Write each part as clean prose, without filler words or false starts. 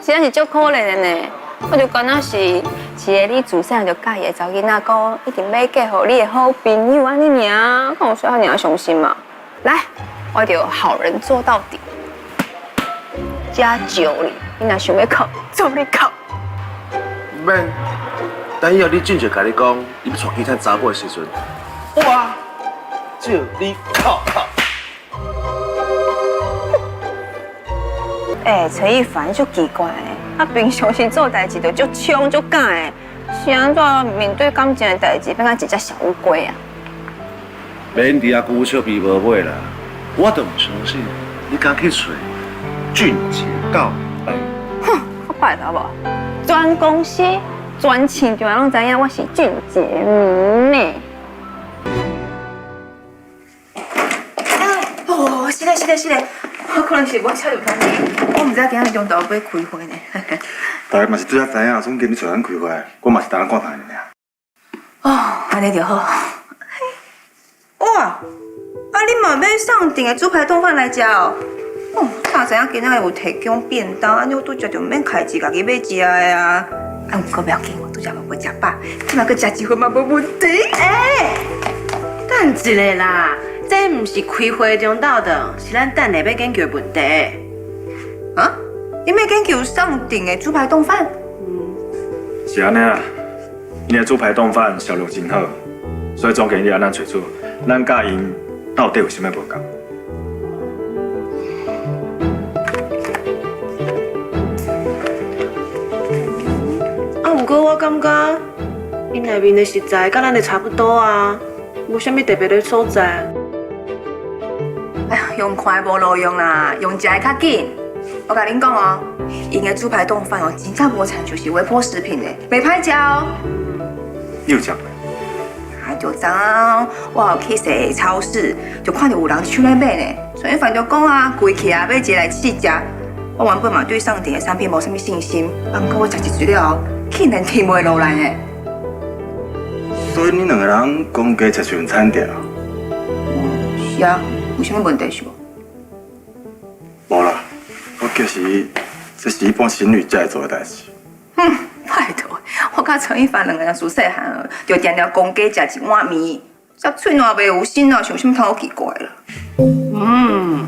實在是足可憐的呢。我就敢若是一个你自細就佮意的查某囡仔，講一定欲嫁予你的好朋友按呢爾，敢有需要遐爾傷心嘛？來，我就好人做到底，遮招你，你若想欲哭，做你哭。免，等以後你俊傑共你講，伊欲娶其他查某的時陣，我照你哭哭。欸，陳一凡足奇怪的，啊，平常時做代誌就足衝足敢的，是按怎面對感情的代誌變甲一隻小烏龜啊？免佇遐龜笑鱉無尾啦，我都毋相信你敢去揣俊傑告白。哼，我拜託無，全公司、全市場攏知影我是俊傑迷呢。哦，是嘞，是嘞，是嘞，我可能是我車入團去，我毋知今仔日中晝欲開會呢。大家嘛是拄才知影，總經理揣咱開會，我嘛是等咱趕來爾。哦，按呢就好。哇，啊你嘛欲上鼎的豬排丼飯來食哦？哦，哪知影今仔日有提供便當，按呢我拄才就毋免開錢家己買食的啊。啊，毋過不要緊，我拄才嘛無食飽，這馬閣食一份嘛無問題。欸，等一下啦，這毋是開會中晝頓，是咱等下欲研究的問題。啊？你欲研究上鼎的豬排丼飯？是按呢啦，𪜶的豬排丼飯銷量真好，所以總經理愛咱揣出，咱佮𪜶到底有啥物無仝？啊，毋過我感覺，𪜶內面的食材佮咱的差不多啊，無啥物特別的所在。哎呀，用看的無路用啦，用食的較緊。我共恁講哦，𪜶的豬排丼飯哦，真正無親像是微波食品的，袂歹食哦。你有食過？啊，就昨昏我有去踅超市，就看著有人搶咧買呢。陳一凡就講啊，規起啊，買一个來試食。我原本嘛對上鼎的產品無啥物信心，啊，毋過我食一喙了後，竟然停袂落來呢。所以恁兩个人講加食一份餐點？是啊，有啥物問題是無？無啦，我其實這是一般情侶才會做的代誌。哼，拜託，我佮陳一凡兩個人自細漢就定定講加食一碗麵，食喙瀾袂有心啊，想啥物通好奇怪啦。嗯，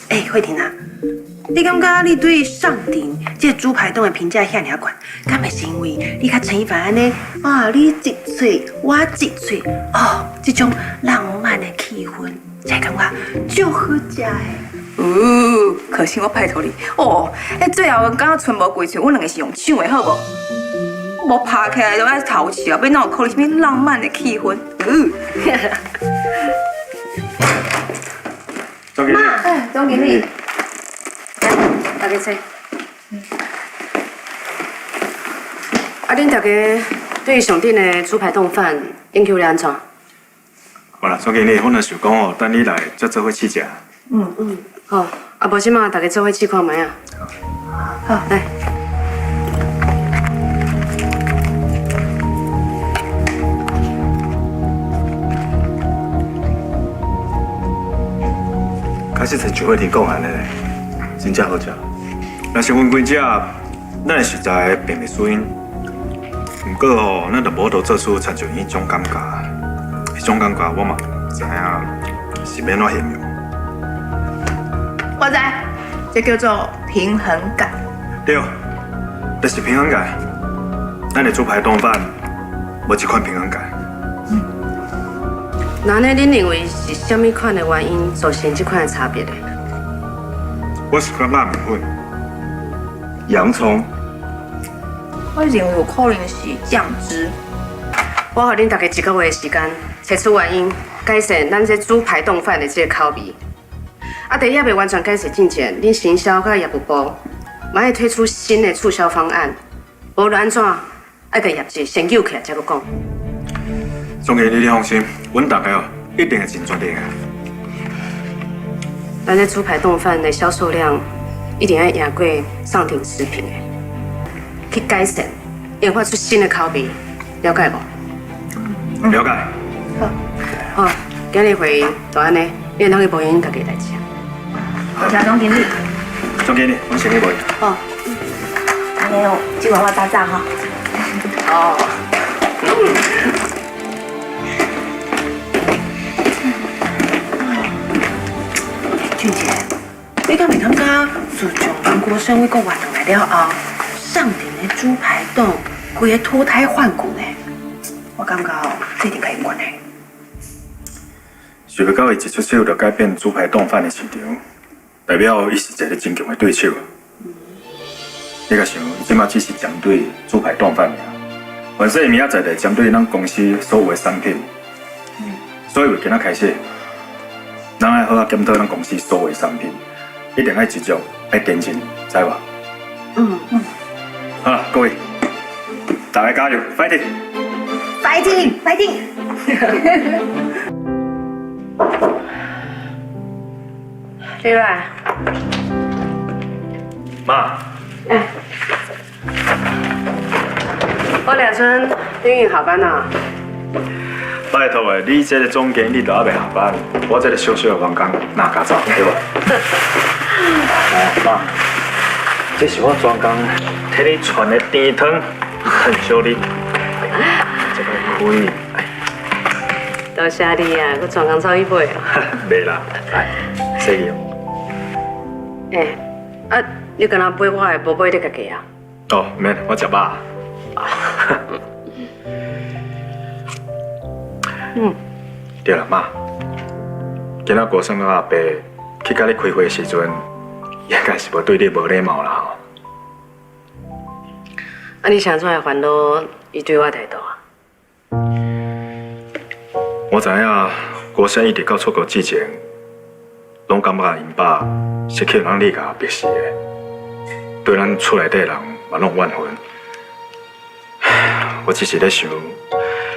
欸，慧婷啊，你感覺你對上鼎這個豬排丼的評價遐爾懸，敢會是因為你佮陳一凡按呢？啊，你一喙，我一喙，哦，這種浪漫的氣氛，才感覺足好食的。哦，可惜我拜託你，哦，彼最後敢若賰無幾喙，阮兩个是用搶的，好無？無拍起來就愛偷笑，欲哪有可能啥物浪漫的氣氛？嗯。總經理，哎，總經理，來，大家坐。啊，恁大家對上鼎的豬排丼飯研究了按怎？無啦，總經理，我若想講哦，等你來才做伙試食。嗯嗯，好，啊，無這馬大家做伙試看覓啊。好，來。確實親像慧婷講按呢，真正好食。若是阮規只，咱的食材並袂輸𪜶，毋過吼，咱就無法度做出親像彼種感覺。彼種感覺我嘛毋知影是欲按怎形容。我知，這叫做平衡感。對，就是平衡感。咱的豬排丼飯無這款平衡感。那呢？恁認為是啥物款的原因造成這款的差別的？我是感覺麵粉、洋蔥。我認為有可能是醬汁。我予恁大家一個月的時間，揣出原因，改善咱這豬排丼飯的這個口味。啊，佇猶未完全改善之前，恁行銷佮業務部嘛愛推出新的促銷方案。無論按怎，愛共業績先救起來，才閣講。總經理，你放心，阮大家哦一定會盡全力的。咱這豬排丼飯的銷售量一定愛贏過上鼎食品的，去改善，研發出新的口味，了解無？了解。好，好，今日會議就按呢，你通去無閒家己的代誌。多謝總經理。總經理，阮先去無閒。好。你哦，这碗我打早吼。哦。俊杰，你敢袂感觉自从林国生为国外转来了后，上顶的猪排丼规个脱胎换骨呢？我感觉哦，这一定佮伊有关系。想欲到伊一出手就改变猪排丼饭的市场，代表伊是一个真强的对手。你共想，伊这马只是针对猪排丼饭尔，反正伊明仔载就会针对咱公司所有的产品。所以为今仔开始，咱爱好好检讨咱公司所有的产品，一定爱执著，爱坚持，知无？嗯嗯。好啦，各位，大家加油，fighting！ fighting，fighting！对吧？妈。哎，我俩孙已经下班啦。拜托的，你这个总经理都还袂下班，我这个小小的员工哪敢走，对无？妈，这是我专工替你传的甜汤，很小你。这个可以。多谢你啊，阁专工走去买哦。袂啦，来，洗去。欸，啊，你敢若买我的，无买你家己啊？哦，免，我食饱。嗯。对啦，妈，今仔国生佮阿伯去佮你开会的时阵，应该是无对你无礼貌啦吼。啊，你啥怎会烦恼伊对我态度啊？我知影国生一直到出国之前，拢感觉𪜶爸是去咱你共鄙视的，对咱厝内底人嘛拢有怨恨。我只是咧想，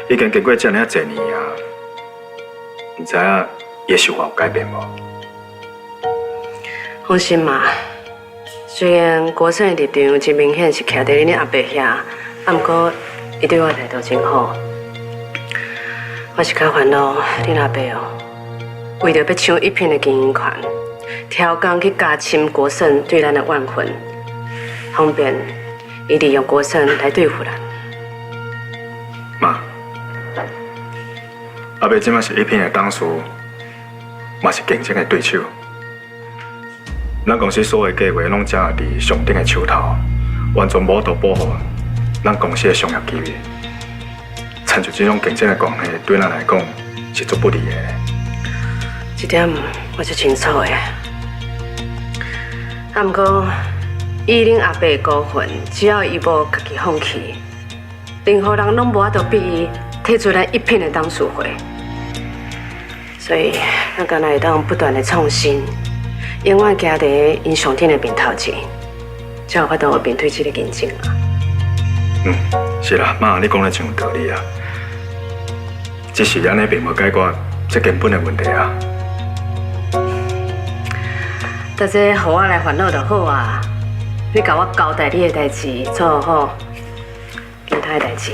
已经经过遮尔济年啊，毋知影伊的想法有改变无？放心嘛，虽然国生的立场真明显是徛伫恁阿伯遐，啊，毋过伊对我态度真好。我是较烦恼恁阿伯哦，为著欲抢一品的经营权，超工去加深国胜对咱的怨恨，方便伊利用国胜来对付咱。妈，阿伯这马是一品的董事，嘛是竞争的对手。咱公司所有的计划拢掌握伫上顶的手头，完全无法度保护咱公司的商业机密。亲像这种竞争的关系，对咱来讲是足不利的。这点我足清楚的。啊，毋过以恁阿伯的股份，只要伊无家己放弃，任何人拢无法度逼伊退出咱一品的董事会。所以，咱敢若会当不断的创新，永远行伫𪜶上顶的面头前，才有法度面对这个竞争啊。嗯，是啦，妈，你讲得真有道理啊。只是按呢并无解决这根本的问题啊。但这予我来烦恼就好啊。你共我交代你的代志做好，其他的代志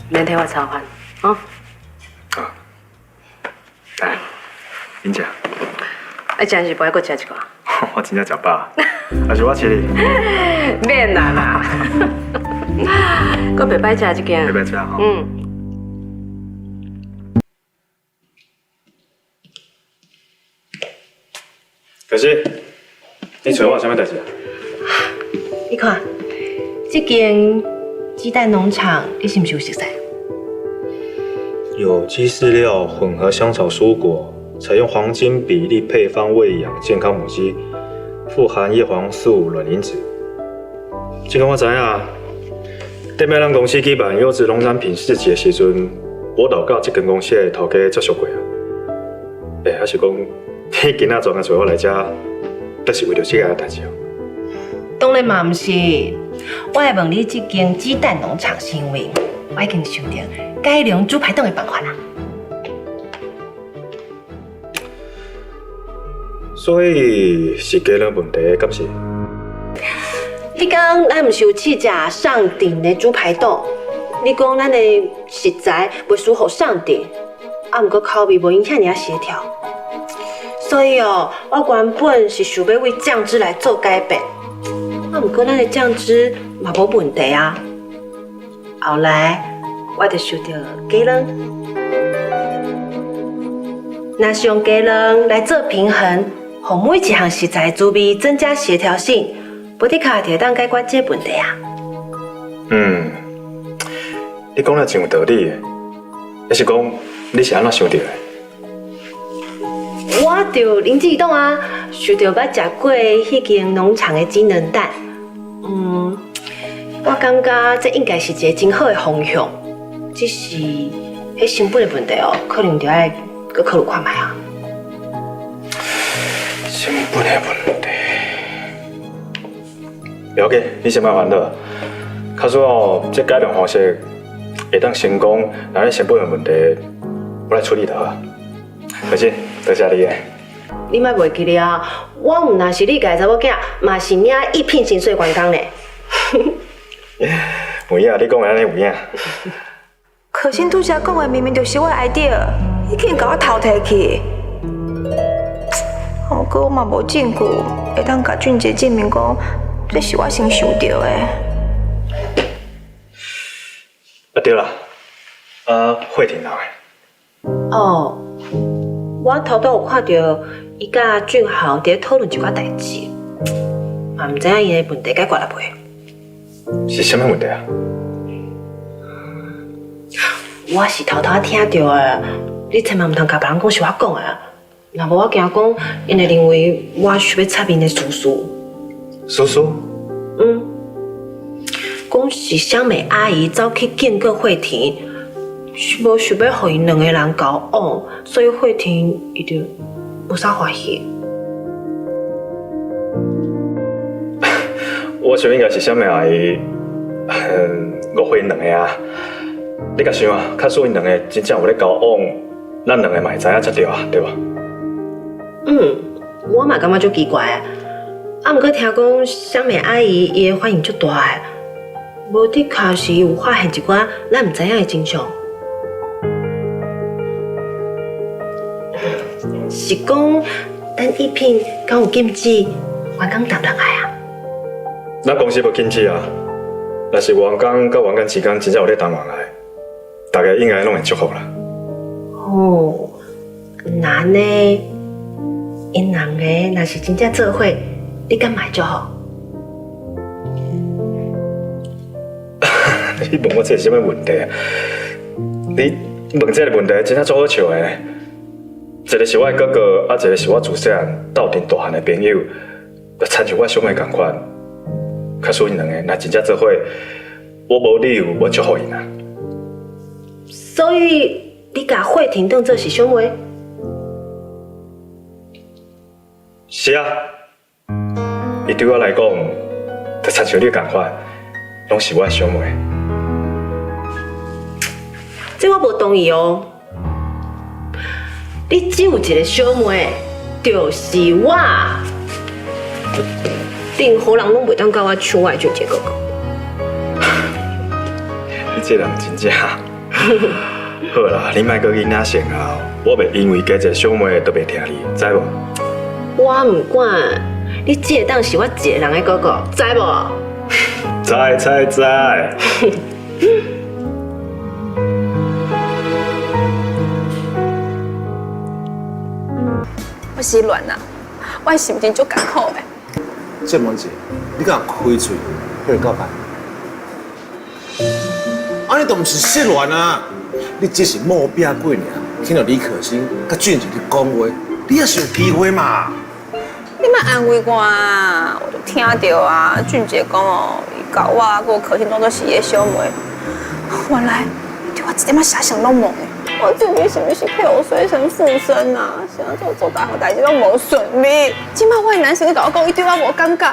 免替我操烦，哦。好，来，恁食。啊，真是无爱阁食一寡？我真正食饱，还是我请你？免啦啦，阁袂歹食这间。袂歹食吼。嗯。可是，你揣我有啥物代志啊？你看，这间鸡蛋农场，你是毋是有熟似？有机饲料混合香草蔬果，采用黄金比例配方喂养健康母鸡，富含叶黄素、卵磷脂。这个我知影，顶摆咱公司举办优质农产品市集的时阵，我就佮这间公司的头家接触过啊。欸，还是讲你今仔专工找我来遮，都是为著这个代志哦？当然嘛毋是，我来问你这间鸡蛋农场是因为我已经想著改良猪排丼的办法啦。所以是鸡卵问题，敢是？彼工咱毋是有试食上顶的猪排丼？你讲咱的食材袂输予上顶，啊，毋过口味无𪜶遐尔仔协调，所以哦，我原本是想欲为酱汁来做改变，啊，毋过咱的酱汁嘛無問題啊。後來我就想著雞卵，若是用雞卵來做平衡，予每一項食材滋味增加協調性，無的確就會當解決這個問題啊。嗯，你講得真有道理的，抑是講你是按怎想著的？我就靈機一動啊，想著捌食過彼間農場的金能蛋，我感覺這應該是一個真好的方向，只是彼成本的問題哦，可能就愛閣考慮看覓啊。成本的問題，了解，你先莫煩惱。假使哦，這改良方式會當成功，那咧成本的問題，我來處理就好。可心，多謝你的。你莫袂記得啊，我毋但是你家的查某囝，嘛是領一聘薪水員工呢。有影，你講的按呢有影。可心拄才講的明明就是我的 idea，你竟然共我偷提去。毋過我嘛無證據會當共俊傑證明講，這是我先想著的。啊對啦，啊慧婷人呢？哦，我頭拄有看著伊佮俊豪佇咧討論一寡代誌，嘛毋知影𪜶的問題解決了未？是啥物問題啊？我是偷偷聽著的，你千萬毋通共別人講是我講的，若無我驚講，𪜶會認為我想欲插𪜶的私事。私事？嗯，講是香美阿姨走去見過慧婷，是無想欲予𪜶兩個人交往，所以慧婷伊就無啥歡喜。我想應該是香美阿姨誤會𪜶兩個啊。你共想啊，假使𪜶兩個真正有咧交往，咱兩個嘛會知影才對啊，對無？嗯，我嘛感覺足奇怪的，啊，毋過聽講香美阿姨伊的反應足大的，無的確是有發現一寡咱毋知影的真相。是講咱一聘敢有禁止員工談戀愛啊？咱公司無禁止啊，若是員工佮員工之間真正有咧談戀愛，大家應該攏會祝福啦。哦，那按呢，𪜶兩個若是真正做伙，你敢嘛會祝福？你問我這是啥物問題啊？你問這個問題真正足好笑的。一個是我的哥哥，啊，一個是我自細漢鬥陣大漢的朋友，就親像我小妹仝款。假使𪜶兩個若真正做伙，我無理由無祝福𪜶啊。所以你共慧婷當做是小妹？是啊，伊對我來講，就親像你仝款，攏是我的小妹。這我無同意哦。你只有一個小妹，就是我。任何人攏袂當共我搶我的俊傑哥哥。你這人真正好啦，你莫閣囡仔性啊！我袂因為加一個小妹就袂聽你，知無？我毋管，你只會當是我一個人的哥哥，知無？知知知。我失戀啊，我的心情足艱苦的。鄭文杰，你敢開喙彼個告白？按呢都毋是失戀啊！你只是冒拚過爾，聽著李可欣佮俊傑咧講話，你也是有機會嘛？你莫安慰我啊！我就聽著啊，俊傑講哦，伊共我佮可欣當做是伊的小妹，原來對我一點仔遐想攏無呢。我最近是毋是被予水神附身啊？是按怎做逐項代誌攏無順利？這擺我的男神閣共我講，伊對我無感覺。